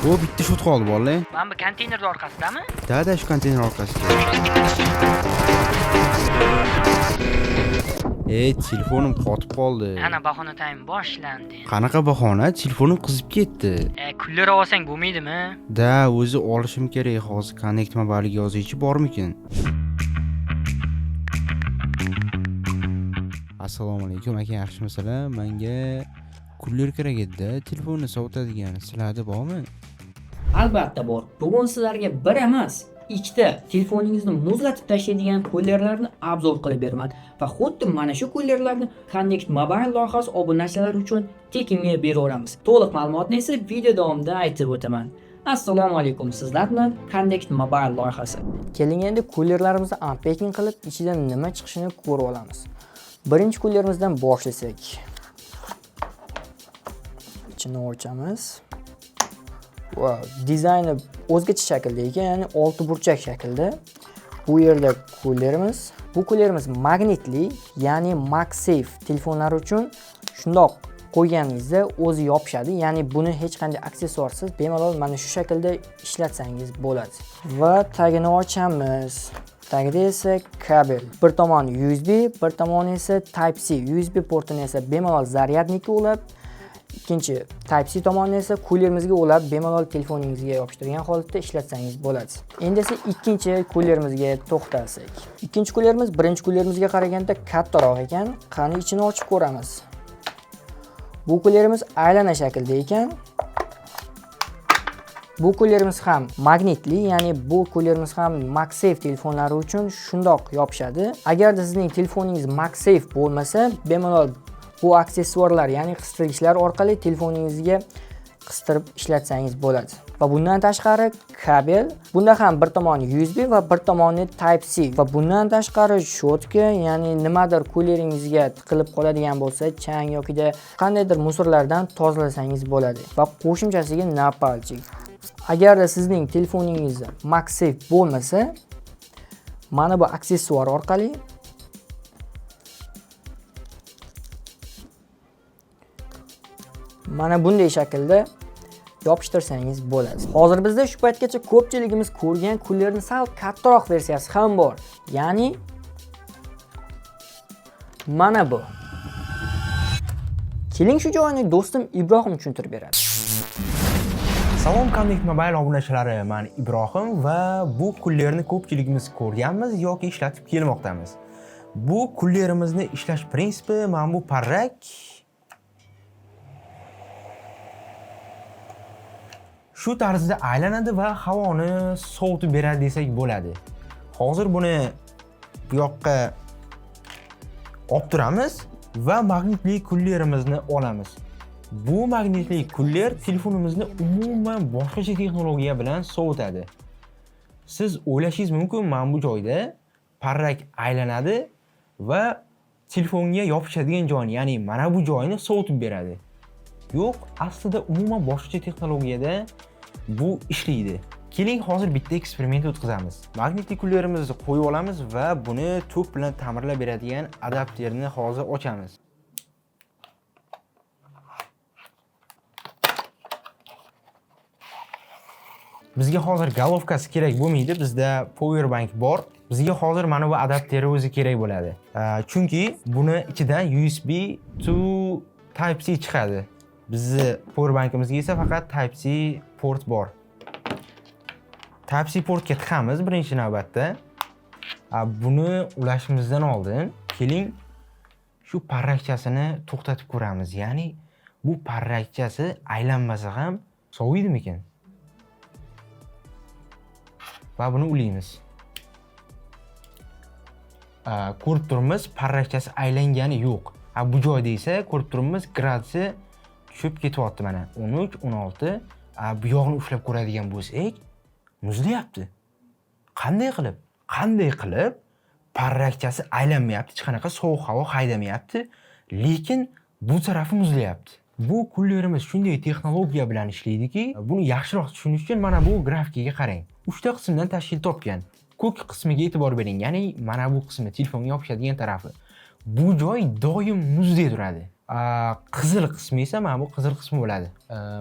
O, bitta shot qoldi, bolalar. Mana bu konteynerning orqasidami? Да, shu konteyner orqasida. E, telefonim qotib qoldi. Ana bahona time boshlandi. Qanaqa bahona? Telefonim qizib ketdi. E, kullar olsang bo'lmaydimi? Да, o'zi olishim kerak. Hozir Connect Mobile'ga yozuvchi bormikin? Assalomu alaykum aka, yaxshimisizlar? Menga kuller kerak edi, telefonni sovutadigan. Sizlarda bormi? Albatta bor. Bugun sizlarga bir emas, ikkita telefoningizni muzlatib tashlaydigan kullerlarni обзор qilib beraman va xuddi mana shu kullerlarni Connect Mobile loyihasi obunachilari uchun tekinga beraveramiz. To'liq ma'lumotni esa video davomida aytib o'taman. Assalomu alaykum, sizlar bilan Connect Mobile loyihasi. Keling, endi kullerlarimizni unpacking qilib, ichidan nima chiqishini ko'rib olamiz. Birinchi kullerimizdan boshlasak. Ichini ochamiz. Wow, dizayni o'zgacha shaklda ekan, ya'ni olti burchak shaklda. Bu yerda kullerimiz. Bu kullerimiz magnitli, ya'ni MagSafe telefonlar uchun shundoq qo'yganingizda o'zi yopishadi, ya'ni buni hech qanday aksessuarsiz bemalol mana shu shaklda ishlatsangiz bo'ladi. Va tagini ochamiz. Tagida esa kabel. Bir tomoni USB, bir tomoni esa Type-C. USB portini esa bemalol zaryadnikka ulab, ikkinchi Type-C tomonini esa kullerimizga ulab bemalol telefoningizga yopishtirgan holatda ishlatsangiz bo'ladi. Endi esa ikkinchi kullerimizga to'xtalsak. Ikkinchi kullerimiz birinchi kullerimizga qaraganda kattaroq ekan. Qani, ichini ochib ko'ramiz. Bu kullerimiz aylana shaklda ekan. Bu kullerimiz ham magnitli, ya'ni bu kullerimiz ham MagSafe telefonlari uchun shundoq yopishadi. Agarda sizning telefoningiz MagSafe bo'lmasa, bemalol bu aksessuarlar, ya'ni qistirgichlar orqali telefoningizga qistirib ishlatsangiz bo'ladi. Va bundan tashqari kabel, bunda ham bir tomoni USB va bir tomoni Type-C va bundan tashqari щётка, ya'ni nimadir kulleringizga tiqilib qoladigan bo'lsa, chang yokida qandaydir мусор lardan tozalasangiz bo'ladi. Va qo'shimchasiga напальчик. Agarda sizning telefoningizda MagSafe bo'lmasa, mana bu aksessuar orqali mana bunday shaklda yopishtirsangiz bo'ladi. Hozir bizda shu paytgacha ko'pchiligimiz ko'rgan kullerning sal kattaroq versiyasi ham bor. Ya'ni mana bu. Keling, shu joyini do'stim Ibrohim tushuntirib beradi. Salom Connect Mobile obunachilari, men Ibrohim va bu kullerni ko'pchiligimiz ko'rganmiz yoki ishlatib kelmoqdamiz. Bu kullerimizni ishlash prinsipi mana bu parrak shu tarzda aylanadi va havoni sovutib beradi desak bo'ladi. Hozir buni bu yoqqa olib turamiz va magnitli kullerimizni olamiz. Bu magnitli kuller telefonimizni umuman boshqacha texnologiya bilan sovutadi. Siz o'ylashingiz mumkin, mana bu joyda parrak aylanadi va telefonga yopishadigan joyni, ya'ni mana bu joyni sovutib beradi. Yo'q, aslida umuman boshqacha texnologiyada bu ishlaydi. Keling, hozir bitta eksperiment o'tkazamiz. Magnitli kullerimizni qo'yib olamiz va buni tok bilan ta'mirlab beradigan adapterni hozir ochamiz. Bizga hozir головка si kerak bo'lmaydi, bizda power bank bor. Bizga hozir mana bu adapteri o'zi kerak bo'ladi. Chunki buni ichidan USB to Type C chiqadi. Bizni power bankimizga esa faqat Type C port bor. Type C portga tiqamiz birinchi navbatda. Buni ulashimizdan oldin keling shu parrakchasini to'xtatib ko'ramiz. Ya'ni bu parrakchasi aylanmasa ham soviydimikan? Va buni ulaymiz. Ko'rib turibmiz, parrakchasi aylangani yo'q. Bu joyda esa ko'rib turibmiz, gradusi tushib ketyapti mana. 13, 16. Bu yog'ini ushlab ko'radigan bo'lsak, muzlayapti. Qanday qilib? Qanday qilib parrakchasi aylanmayapti, hech qanaqa sovuq havo haydamayapti, lekin bu tarafi muzlayapti. Bu kullerimiz shunday texnologiya bilan ishlaydiki, buni yaxshiroq tushunish uchun mana bu grafikaga qarang. 3 ta qismdan tashkil topgan. Ko'k qismiga e'tibor bering, ya'ni mana bu qismi telefonga yopishadigan tarafi. Bu joy doim muzdek turadi. Qizil qismi esa mana bu qizil qismi bo'ladi.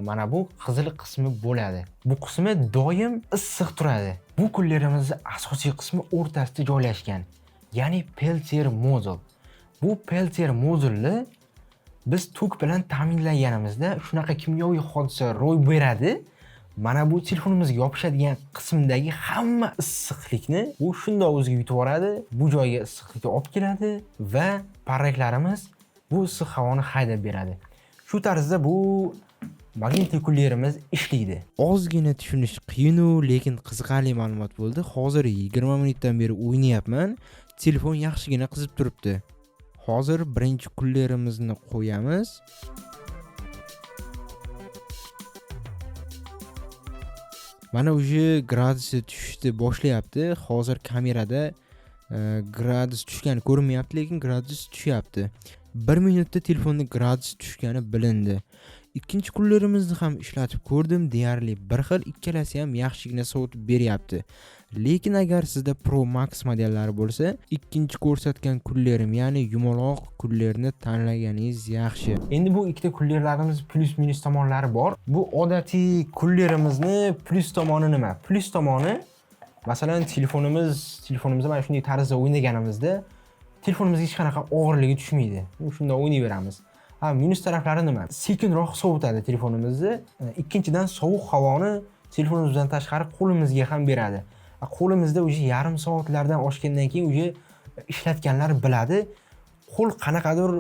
Mana bu qizil qismi bo'ladi. Bu qismi doim issiq turadi. Bu kullerimizni asosiy qismi o'rtasida joylashgan, ya'ni Peltier modul. Bu Peltier modulni biz tok bilan ta'minlaganimizda shunaqa kimyoviy hodisa ro'y beradi. Mana bu telefonimizga yopishadigan qismdagi hamma issiqlikni u shundoq o'ziga yutib yuboradi, bu joyga issiqlikni olib keladi va parraklarimiz bu issiq havoni haydab beradi. Shu tarzda bu magnitli kullerimiz ishlaydi. Ozgina tushunish qiyin-u, lekin qiziqarli ma'lumot bo'ldi. Hozir 20 minutdan beri o'ynayapman. Telefon yaxshigina qizib turibdi. Hozir birinchi kullerimizni qo'yamiz. Mana уже gradusi tushishni boshlayapti. Hozir kamerada gradus tushgani ko'rinmayapti, lekin gradus tushyapti. 1 minutda telefonda gradus tushgani bilindi. Ikkinchi kullerimizni ham ishlatib ko'rdim, deyarli bir xil, ikkalasi ham yaxshigina sovutib beryapti. Lekin agar sizda Pro Max modellari bo'lsa, ikkinchi ko'rsatgan kullerim, ya'ni yumaloq kullerni tanlaganingiz yaxshi. Endi bu ikkita kullerlarimiz plus minus tomonlari bor. Bu odatiy kullerimizni plus tomoni nima? Plus tomoni, masalan, telefonimizni mana shunday tarzda o'ynaganimizda telefonimizga hech qanaqa og'irligi tushmaydi. Shunday o'ynayveramiz. Ha, minus taraflari nima? Sekinroq sovutadi telefonimizni. Ikkinchidan, sovuq havoni telefonimizdan tashqari qo'limizga ham beradi. Qo'limizda уже yarim soatlardan oshgandan keyin уже ishlatganlar biladi, qo'l qanaqadir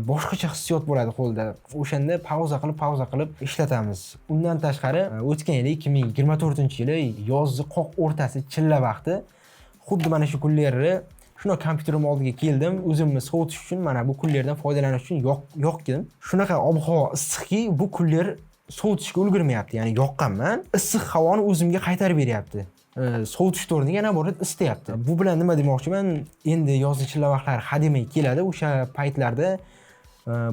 boshqacha hissiyot bo'ladi qo'lda. O'shanda pauza qilib, pauza qilib ishlatamiz. Undan tashqari, o'tgan yili 2024-yili yozni qoq o'rtasi chilla vaqti xuddi mana shu kunlarni shunday kompyuterim oldiga keldim, o'zimni sovutish uchun mana bu kunlardan foydalanish uchun yoqdim. Shunaqa ob-havo issiqki, bu kunlar sovutishga ulgurmayapti, ya'ni yoqqanman, issiq havoni o'zimga qaytarib beryapti. Sovutish o'rniga yana bir isitayapti. Bu bilan nima demoqchiman? Endi yozgi chilla vaqtlari hademay keladi, o'sha paytlarda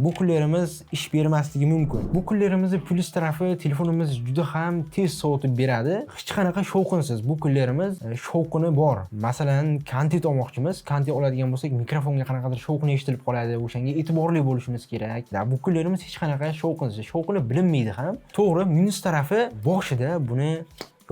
bu kunlarimiz ish bermasligi mumkin. Bu kunlarimizni plus tarafi, telefonimiz juda ham tez sovutib beradi. Hech qanaqa shovqinsiz bu kunlarimiz shovqini bor. Masalan, kontent olmoqchimiz, kontent oladigan bo'lsak, mikrofonga qanaqadir shovqin eshitilib qoladi, o'shanga e'tiborli bo'lishimiz kerak. Bu kunlarimiz hech qanaqa shovqinsiz, shovqini bilinmaydi ham. To'g'ri, minus tarafi boshida buni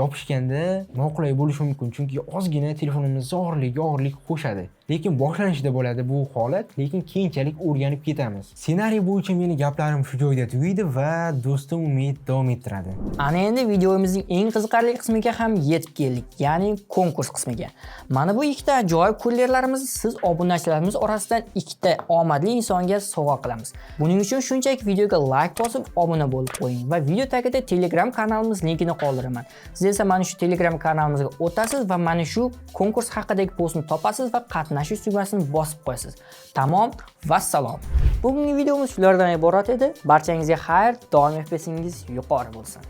yopishganda noqulay bo'lishi mumkin, chunki ozgina telefonimiz og'irlik qo'shadi. Lekin boshlanishida bo'ladi bu holat, lekin keyinchalik o'rganib ketamiz. Ssenariy bo'yicha meni gaplarim shu joyda tugaydi va do'stim Umid davom ettiradi. Ana endi videomizning eng qiziqarli qismiga ham yetib keldik, ya'ni konkurs qismiga. Mana bu ikkita ajoyib kullerlarimizni siz obunachilarimiz orasidan ikkita omadli insonga sovg'a qilamiz. Buning uchun shunchaki videoga like bosib obuna bo'lib qo'ying va video tagida Telegram kanalimiz linkini qoldiraman. Siz esa mana shu Telegram kanalimizga o'tasiz va mana shu konkurs haqidagi postni topasiz va qatnashish tugmasini bosib qo'yasiz. Tamom, vassalom. Bugungi videomiz shulardan iborat edi. Barchangizga xayr, doim FPSingiz yuqori bo'lsin.